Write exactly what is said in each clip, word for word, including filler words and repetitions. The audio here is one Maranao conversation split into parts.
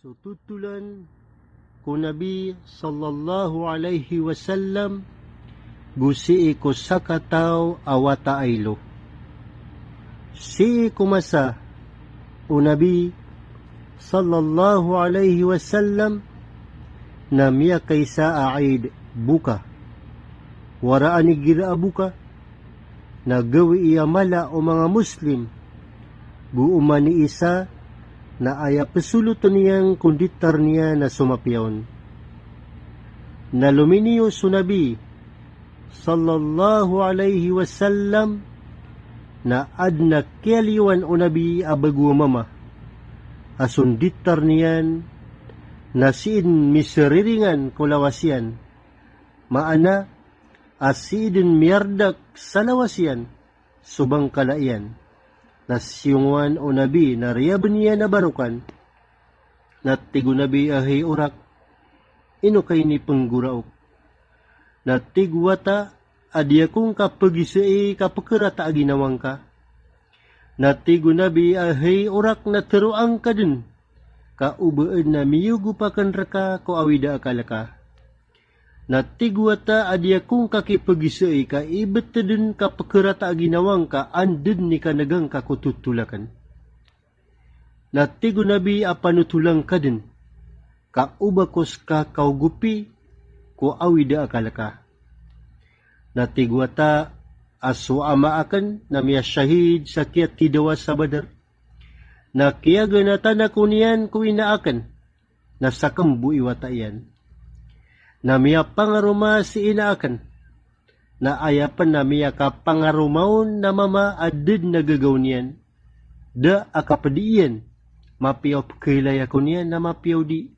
So totolan ko Nabi sallallahu alaihi wasallam go sii ko sakataw a wata a ilo. Sii ko masa o Nabi sallallahu alaihi wasallam na miyakaisa a Eid boka. Waraan igira a boka na gawii a mala o manga Muslim go oman i isa na aya pesoloten iyan ko nditar niyan a so mapiya on. Na lominiyo so Nabi sallallahu alaihi wasallam na aden a kiyaliyowan o Nabi a bago a mama a so nditar niyan na sii den miseriringan ko lawas iyan. Maana a sii den miyardak sa lawas iyan so bangkala iyan. Na siyongowan o Nabi na riyaben iyan a barokan. Na tig o Nabi a hay orak, ino ka inipenggoraok? Na tig o wata a di ako ngka pegisai ka pekerata a ginawangka. Na tig o Nabi a hay orak na teroangka den ka o ba aden a miyogop aken reka ko awid a akal ka. Na tig o wata a di ako ngka kipegisai ka ibeteden ka pekerata a ginawangka anda den i kanegangka ko totol aken. Na tig o Nabi a panotolan ka den ka o ba ko seka kaogopi ko awid a akal ka. Na tig o wata a so ama aken na miyashahid sa kiyatidawa sa Badar. Na kiyaganatan ako niyan ko ina aken na sakembo i wata iyan. Na miyapangaroma si ina aken. Na aya pen a miyakapangaroma on na mama a da den a gagaw niyan. Da a kapedi iyan. Mapiya o pekeilay ako niyan na mapiya o di.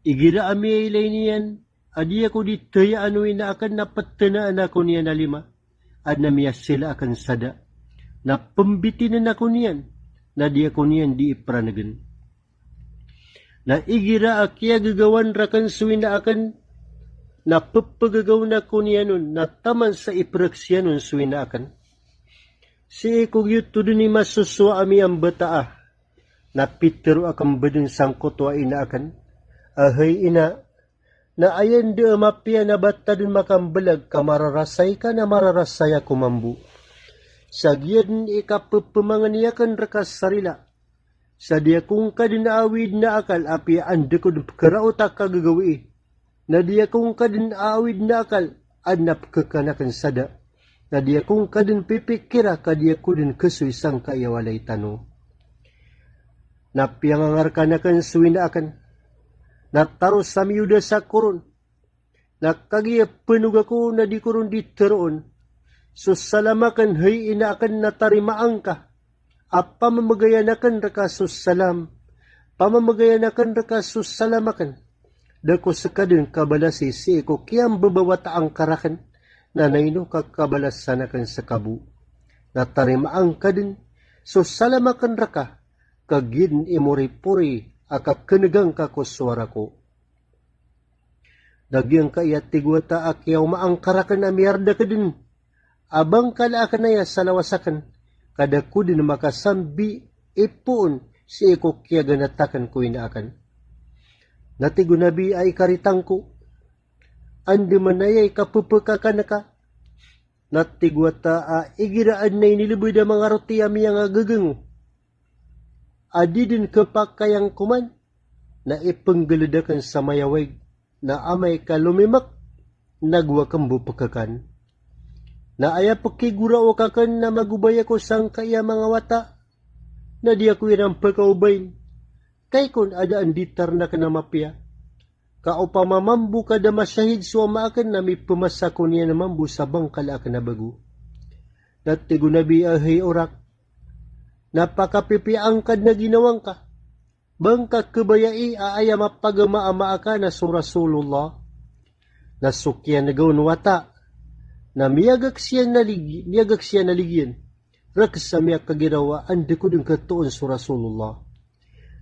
Igira a miyailay niyan a di ako di tayaan o ina aken na petenaan ako niyan a lima. Aden a miyasila aken sa da. Na pembitinen ako niyan na di ako niyan di iperanegen. Na igira a kiyagagawan raken so ina aken na pepegagawen ako niyan on na taman sa ipereksiyan on so ina aken. Sii ko giyoto den i masosowa a miyambataa na pitero aken bo den sangkoto a ina aken a hay ina, na aya enda a mapiya na bata den makambelag ka mararasay ka na mararasay ako mambo. Sa giya den i kapepemangen iyan aken reka sa rila. Sa di ako ngka den awid na akal apiya anda ko den pekeraot a kagagawii. Na di ako ngka den awid na akal aden a pekekan aken sa da. Na di ako ngka den pipikira ka di ako den kesoy sangkai a walay tano. Na piyangangarekan aken so ina aken. Na taros a miyoda sa koron. Na kagiya penog ako na di koron di teroon so salam aken hay ina aken na tarimaan ka. A pamamagayan aken reka so salam. Pamamagayan aken reka so salam aken. Da ko seka den kabalasi sii ko kiyambebawata angka raken. Na naino ka kabalasan aken seka bo. Na tarimaan ka den so salam aken reka. Ka giya den i moripori a kakenegang ka ko sowara ko. Na giyangkaya tig o wata a kiyaoma angka raken a miyardak den a bangkala aken aya sa lawas aken, ka da ko den makasambi ipoon sii ko kiyaganat aken ko ina aken. Na tig o Nabi a ikaritan ko, andamanaya i kapepekakan ka? Na tig o wata a igira aden a inilebed a manga roti a miyangagagang o a di den kepakay angkoman, na ipenggeled aken sa mayawaig, na amay ka lomimek na go aken bo pekekan. Na aya pekigoraok aken na magobay ako sangkai a manga wata, na di ako iran pekaobayn. Kaykon a da a nditar aken a mapiya. Ka opama mambo ka da masahid so ama aken na mipemasa ko niyan mambo sa bangkala aken a bago. Na tig o Nabi a hay orak, na pakapipiyaan ka den a ginawangka. Ba ngka kebayai a aya mapagama a ama aka na so Rasulullah. Na so kiyanega on o wata na miyagak siyan a ligi, miyagak siyan a ligiyan. Rek sa miyakagiraw a anda ko den ketoon so Rasulullah.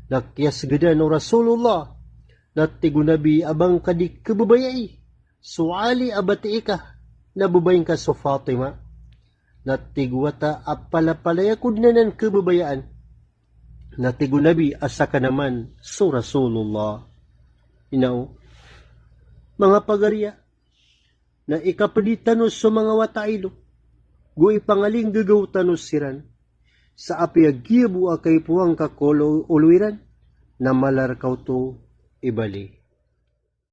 Na kiyasegedan o Rasulullah. Na tig o Nabi a ba ngka di kebebayai so Ali a batii ka, na bebaing ka so Fatima. Na tig o wata a palapalaya ko den anan kebebayaan. Na tig o Nabi a sakn aman so Rasulullah. Ino, manga pagariya, na ikapdi tano so manga wata ilo, go ipangalinggagaw tano siran, sa apiya giya bo a kaipowan ka ko olo, olo iran, na mala rka oto i bali.